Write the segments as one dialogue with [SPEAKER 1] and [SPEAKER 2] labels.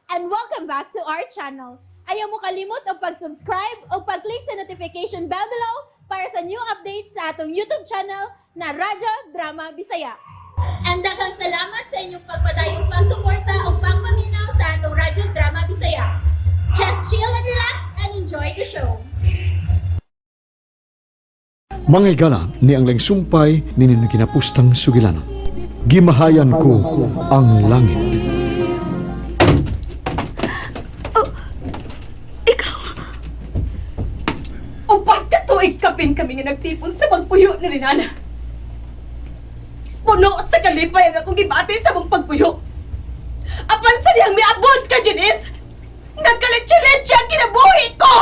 [SPEAKER 1] And welcome back to our channel. Ayaw mo kalimot og pag-subscribe o pag-click sa notification bell below para sa new updates sa atong YouTube channel na Radyo Drama Bisaya. And daghang salamat sa inyong pagpadayong pagsuporta o pagpaminaw sa atong Radyo Drama Bisaya. Just chill and relax and enjoy the show.
[SPEAKER 2] Mga higala ni ang laing sumpay ni kinapustang sugilanon. Gimahayan ko ang langit.
[SPEAKER 3] 4 ka tuig kapin kami nga nagtipon sa pagpuyo ni Rinana. Puno sa kalipay ang akong gibati sa mong pagpuyo. Apan sa dihang miabot ka, Janice! Nagkaletse-letse ang kinabuhi ko!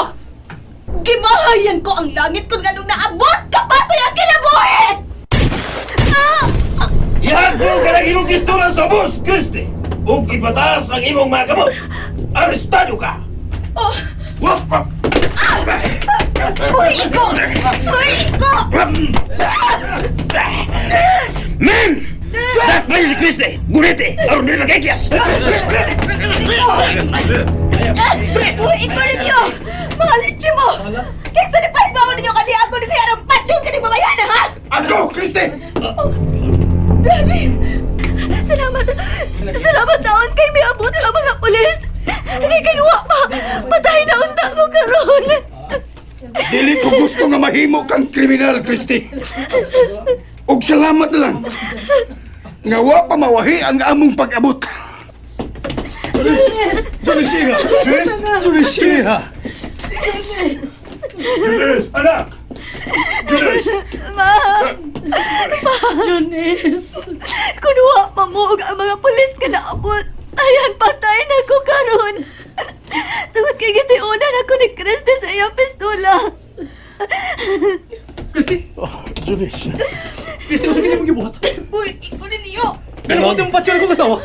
[SPEAKER 3] Gimahayan ko ang langit kung anong naabot ka pa sa iyang kinabuhi! Ah!
[SPEAKER 4] Ihagpong ka ng imong pistola sa ubos, Christy! Ug ipataas ang imong mga kamot! Arestado ka!
[SPEAKER 3] Oh!
[SPEAKER 4] Wap, wap.
[SPEAKER 3] Uy, ko! Uy, ko!
[SPEAKER 4] Men! Dakpay si Christy! Gunite! Aron dili makikias!
[SPEAKER 3] Uy, iko ninyo! Mga litsi mo! Kaysa ni pahigaw ninyo kani ako ni aron patsyon kani babayana, ha?
[SPEAKER 4] Ako, Christy!
[SPEAKER 3] Dali! Salamat! Salamat taon kay miabot ang mga pulis! Hindi kinuha pa! Patay na unta ko karon!
[SPEAKER 5] Dili ko gusto nga mahimo kang kriminal, Christy. Og salamat na lang. Nga wa pa mawahi ang among pag-abot. Jones! Iha! Jones! Jones, iha! Jones, anak! Jones!
[SPEAKER 3] Ma! Ma! Janice! Kunuha pa mo og ang mga pulis nga naabot. Ayan, patay na ko karon. Tungod kay gitiunan ako ni Christy sa iyang pistola.
[SPEAKER 6] Christy!
[SPEAKER 5] Oh, Jones.
[SPEAKER 6] Christy, unsa kini mong gibuhat?
[SPEAKER 3] Uy, iko ninyo!
[SPEAKER 6] Ganahan mo patsyon akong asawa.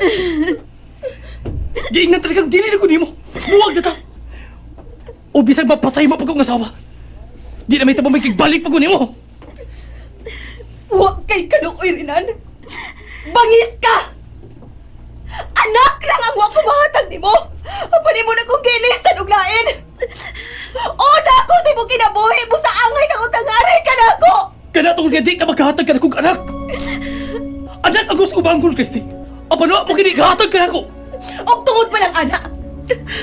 [SPEAKER 6] Giingnan talagang dili na ko nimo. Muwag na ta. O bisag mapatay mo pag akong asawa. Di na may tabo may kigbalik pa ko nimo.
[SPEAKER 3] Wa kay kaluoy rinan. Bangis ka! Anak lang ang wa ko mahatag nimo. Apan imo na kong gilisan og lain. Una ko sa imong kinabuhi mo sa angay ng utang-aray ka nako.
[SPEAKER 6] Kana tungod nga di ka magkahatag ka na kong anak. Anak ang gusto ko bangkon, Christy. Apan wa mo kini kahatag ka nako.
[SPEAKER 3] Og tungod pa lang ana.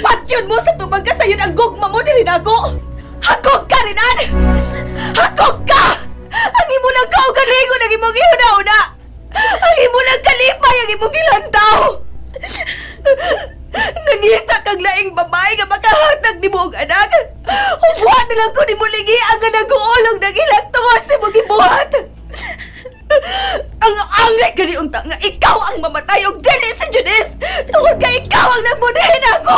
[SPEAKER 3] Patyon mo sa tubag ka sayon ang gugma mo diri nako. Hakog ka rinan. Hakog ka! Ang imo lang kaugalingon ang imong ihuna-una. Ang imo lang kalipay ang imong gilantaw. Nangita kang laing babae nga makahatag nimo og anak. Huwa na lang ko nimo lingi ang nga nag-uulong nang tuwa sa imong gibuhat. Ang angay gani unta nga ikaw ang mamatay og dili si Janice tungod kay ikaw ang nagmudihin ako.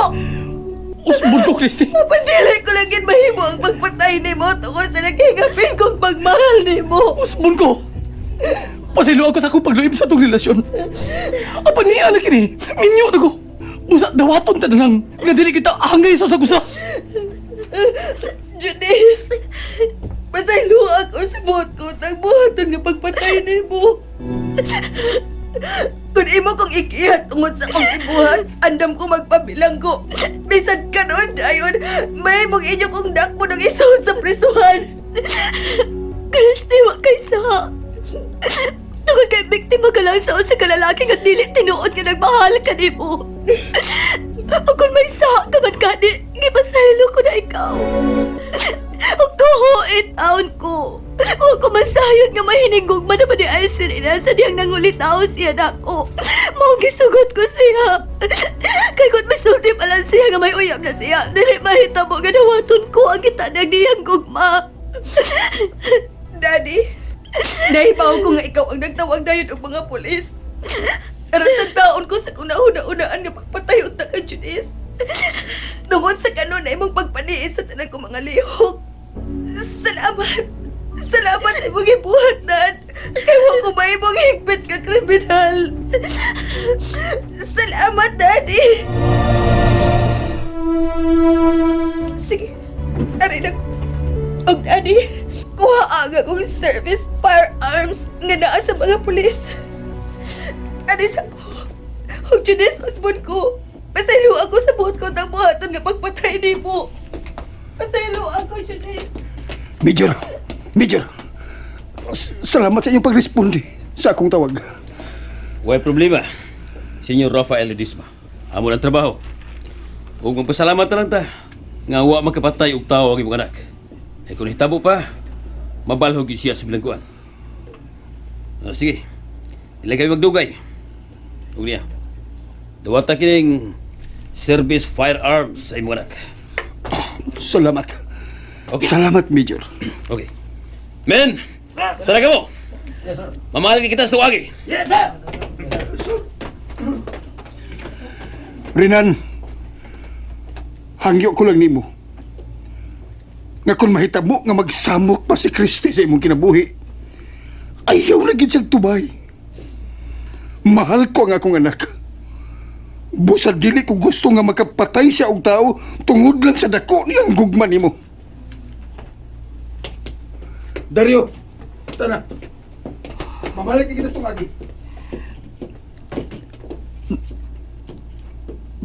[SPEAKER 6] Usbon ko, Christy.
[SPEAKER 3] Mapandili ko lang yun mahimo ang pagpatay nimo tungod sa naghingapin kong pagmahal nimo.
[SPEAKER 6] Usbon ko. Pasaylo ako sa akong pagluib sa atong relasyon. Apan niya na kini. Minyo na ko. Usa dawaton ta na lang. Nga dili kita angay sa usa.
[SPEAKER 3] Janice, pasaylo ako sa buot ko tang buhaton nga pagpatay nimo. Kung imo kong ikihat tungod sa akong ibuhat, andam ko magpabilanggo. Bisan karon dayon, may mong inyo kong dakpo ng isuod sa prisuhan.
[SPEAKER 7] Christy, wa kay sa. Tungod kay biktima ka lang sa usa ka lalaki nga dili tinuod nga nagmahal ka nimo. O kung may sa ka man gani, gipasaylo ko na ikaw. Ug tuho taon ko. Wa ko masayod nga mahiningog man naman ni ay ina sa diyang nangulitaw siya nako. Mao gisugot ko siya. Kay kung misulti pa lang siya nga may uyab na siya, dili mahitabo nga dawaton ko ang kita niyang gugma.
[SPEAKER 3] Daddy, nahibaw ko nga ikaw ang nagtawag dayon og mga pulis. Aron sa taon ko sa una-una-unaan nga pagpatay unta ka, Janice. Tungod sa kanon na imong pagpaniid sa tanan ko mga lihok. Salamat! Salamat sa imong gibuhat, Dad! Kay wa ko mahimong higpit ka kriminal. Salamat, Daddy! Sige, aray na ko. Og Daddy, kuha ang akong service firearms nga naa sa mga pulis. Anis ako. Og Janice, husband ko. Pasaylo ako sa buot ko ng buhaton nga pagpatay nimo. Pasaylo ako, Junis.
[SPEAKER 5] Major, Major, salamat sa inyong pagresponde sa akong tawag.
[SPEAKER 4] Way problema. Senyor Rafael Ledesma. Amo ng trabaho. Ug magpasalamat na lang ta nga wa makapatay og tawo ang imong anak. Eh kung hitabo pa, mabalhog gyud siya sa bilangguan. Ah, sige. Dili kami magdugay. Ug niya. Duwata kining service firearms sa imong anak.
[SPEAKER 5] Salamat.
[SPEAKER 4] Okay.
[SPEAKER 5] Salamat, Major.
[SPEAKER 4] Okay. Men! Tara ka mo! Mamahal kita sa tuwagi.
[SPEAKER 5] Rinan, hangyo ko lang nimo. Nga kung mahitabo nga magsamok pa si Kristi sa imong kinabuhi, ayaw na gid siyang tubay. Mahal ko ang akong anak. Busa dili ko gusto nga makapatay siya og tao tungod lang sa dako niyang gugma nimo. Dario, tara. Mamalik kita sa tungagi.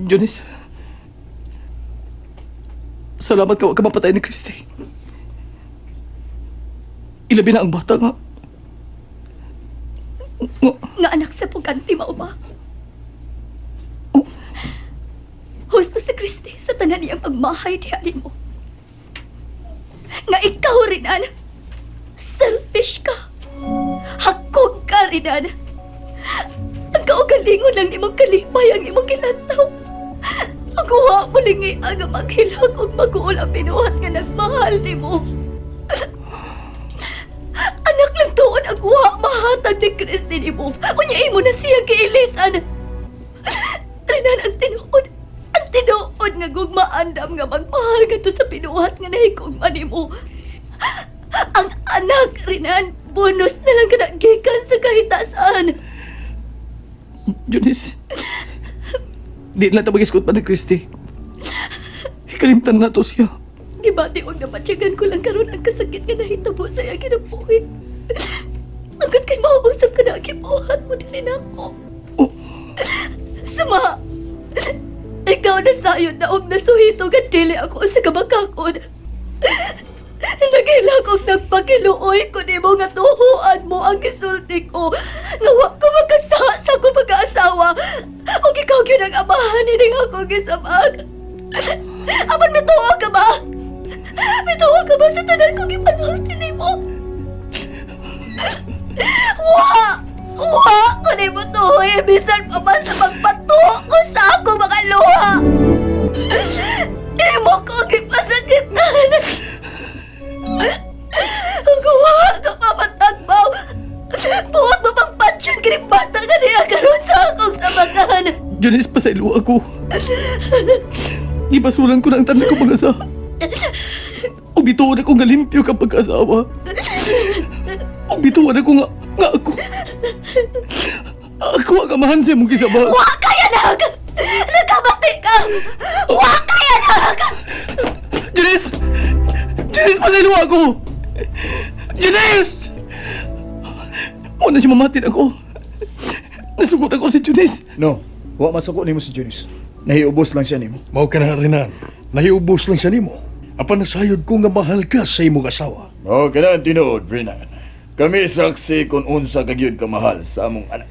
[SPEAKER 6] Jonis, salamat ka, wa ka mapatay ni Christy. Ilabi na ang bata nga. Nga,
[SPEAKER 7] Nga anak sa puganti mao ba?
[SPEAKER 6] Oh.
[SPEAKER 7] Husto si Kristi sa tanan niyang pagmahay diha nimo. Nga ikaw Rinan, selfish ka. Hakog ka Rinan. Ang kaugalingon lang nimong kalipay ang imong gilantaw. Ang wa mo lingi ang maghilak og maguol ang binuhat nga nagmahal nimo. Anak lang tuon ang wa mahatag ni Kristi nimo. Unya imo na siya giilisan. Renan, ang tinuod. Ang tinuod nga gugmaandam nga magmahal ka sa pinuhat nga nahigugma nimo. Ang anak, Renan, bonus na lang kana gikan sa kahitasan.
[SPEAKER 6] Jonis, di na ta mag-iskot pa ni Christy. Ikalimtan na to siya.
[SPEAKER 7] Gibati og namatyagan ko lang karon ang kasakit nga nahitabo sa iyang kinabuhi. Agad kay mauusap ka na ang gibuhat mo dili nako.
[SPEAKER 6] Oh.
[SPEAKER 7] Sama! Ikaw na sayon na og nasuhito nga dili ako sa kamakakon. Naghilak og nagpakiluoy ko nimo nga tuhuan mo ang gisulti ko. Nga wa ko makasa sa akong pag-aasawa. Og ikaw gyud ang amahan ini nga akong gisabag. Apan mituo ka ba? Mituo ka ba sa tanan kong gipanulti nimo? Wa! Wa! Ko nimo tuhoy bisan pa man sa pagpatuo ko sa akong mga luha. Imo ko gipasakitan. Gawa ka pa matagbaw. Buot mo pang pansyon kini bata ka niya karon sa akong samakan.
[SPEAKER 6] Jonis, pasaylo ako. Gibasulan ko na ang tanan ko mga sa. O bituon ako nga limpyo ka pag-asawa. O bituon ako nga, nga ako. Ako ang amahan sa imong gisaba.
[SPEAKER 7] Wa kay anak! Nagkabati ka! Wa kay anak!
[SPEAKER 6] Jonis! Jonis, pasaylo ako! Jonis! Muna siya mamatin ako. Nasugod ako si Jonis.
[SPEAKER 8] No, wa masuko nimo si Junis. Nahiubos lang siya nimo.
[SPEAKER 9] Mao ka na Renan. Nahiubos lang siya nimo. Apan nasayod ko nga mahal ka sa imong asawa.
[SPEAKER 8] Mao ka na ang tinuod, Renan. Kami saksi kung unsa ka gyud kamahal sa among anak.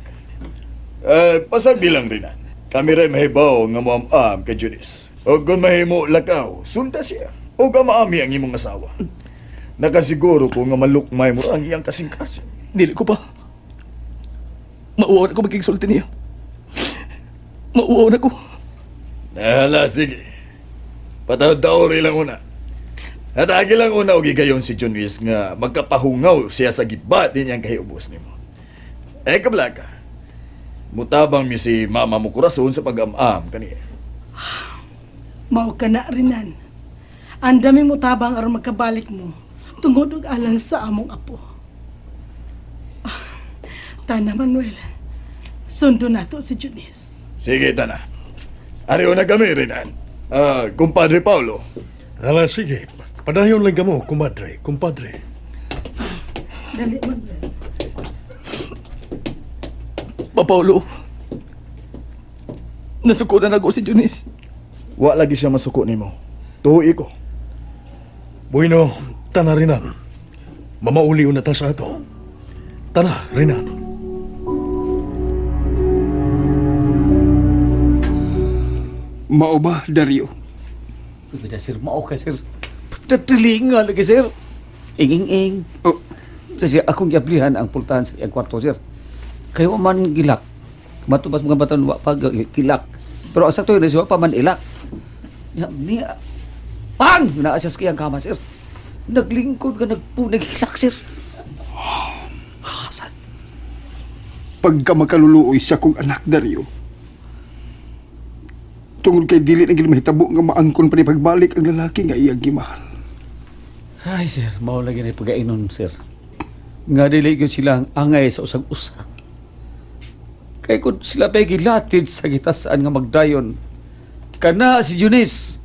[SPEAKER 8] Eh, pasagdi lang, Renan. Kami ray mahibaw nga moam-am kay Junis. O kung mahimo lakaw, sunda siya. O maami ang imong asawa. Nakasiguro ko nga malukmay mo ang iyang kasing-kasing.
[SPEAKER 6] Dili ko pa. Mauwaw na ako magkigsulti niya. Mauwaw na ko.
[SPEAKER 8] Hala, sige. Patawd-daori lang una. At agi lang una og higayon si Junwis nga magkapahungaw siya sa gibat niyang kahiubos nimo. Eh kablaka. Mutabang mi si mama mo kurason sa pag-am-am kaniya.
[SPEAKER 10] Mao ka na rinan. Ang dami mo tabang aron magkabalik mo. Tungod og alang sa among apo. Ah, Tana Manuel. Sundo nato si Junis.
[SPEAKER 8] Sige, tana. Ari una kami, Renan. Ah, kumpadre Paulo.
[SPEAKER 9] Hala, sige. Padayon lang kamo, kumadre, kumpadre.
[SPEAKER 10] Dali Manuel.
[SPEAKER 6] Pa Paulo. Nasuko na nako si Junice.
[SPEAKER 8] Wa lagi siya masuko nimo. Tuhi ko.
[SPEAKER 9] Bueno, tana Renan. Mamauli na ta sa ato. Tana, Renan.
[SPEAKER 5] Mao ba, Dario?
[SPEAKER 6] Pwede sir, mao ka sir. Nagtilinga lagi sir. Ing-ing-ing.
[SPEAKER 5] Oh.
[SPEAKER 6] Kasi akong giablihan ang pultahan sa iyang kwarto sir. Kayo man gilak. Matubas mga batan wa pa gilak. Pero ang sakto yun, wa pa man ilak. Ya, niya. Pang! Naa siya sa iyang kama sir. Naglingkod ka, nagpunag hilak sir. Ah, sad.
[SPEAKER 5] Pagka makaluluoy sa akong anak, Dario. Tungod kay dili na gid mahitabo nga maangkon pa ni pagbalik ang lalaki nga iyang gimahal.
[SPEAKER 6] Ay sir, mao lagi na pagainon sir. Nga dili gyud sila ang angay sa usag usa. Kay kung sila pa'y gilatid sa gitasaan nga magdayon, kana si Junice,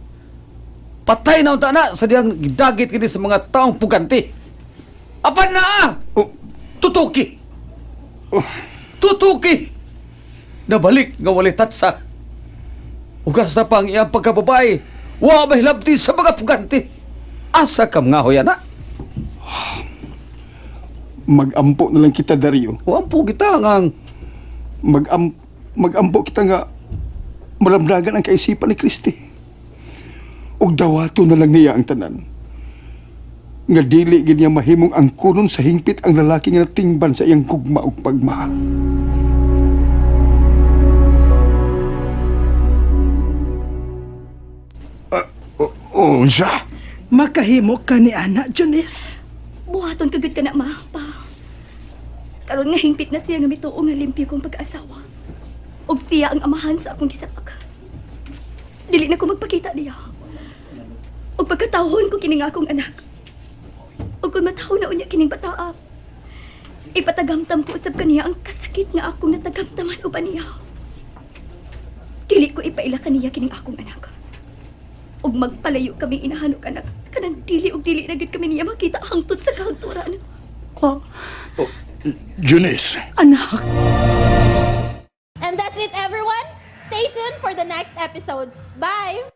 [SPEAKER 6] patay na unta na sa diyang gidagit kini sa mga taong puganti. Apan na!
[SPEAKER 5] Oh.
[SPEAKER 6] Tutuki!
[SPEAKER 5] Oh.
[SPEAKER 6] Tutuki! Nabalik nga walay tatsa. Ugas na pa ang iyang pagkababae. Wa may hilabti sa mga puganti. Asa kam nga hoya na?
[SPEAKER 5] Magampo na lang kita, Dario.
[SPEAKER 6] Uampo kita nga ang
[SPEAKER 5] Magampo kita nga malamdagan ang kaisipan ni Kristi. Ug dawato na lang niya ang tanan. Nga dili gid niya mahimong angkunon sa hingpit ang lalaki nga natingban sa iyang gugma ug pagmahal.
[SPEAKER 8] Unsa?
[SPEAKER 10] Makahimo ka ni anak, Junice.
[SPEAKER 7] Buhaton ka gud ka na, ma, pa. Karon nga hingpit na siya nga mituo nga limpyo kong pag-asawa. Ug siya ang amahan sa akong gisakak. Dili na ko magpakita niya. Ug pagkatawhon ko kini nga akong anak. Ug kun mataw na unya kining bataa, ipatagamtam ko usab kaniya ang kasakit nga akong natagamtaman uban niya. Dili ko ipaila kaniya kining akong anak. Ug magpalayo kaming inahan og anak. Kanang dili og dili na gyud kami niya makita hangtod sa kahangturan.
[SPEAKER 10] Oh,
[SPEAKER 8] Junice.
[SPEAKER 10] anak.
[SPEAKER 1] And that's it, everyone. Stay tuned for the next episodes. Bye!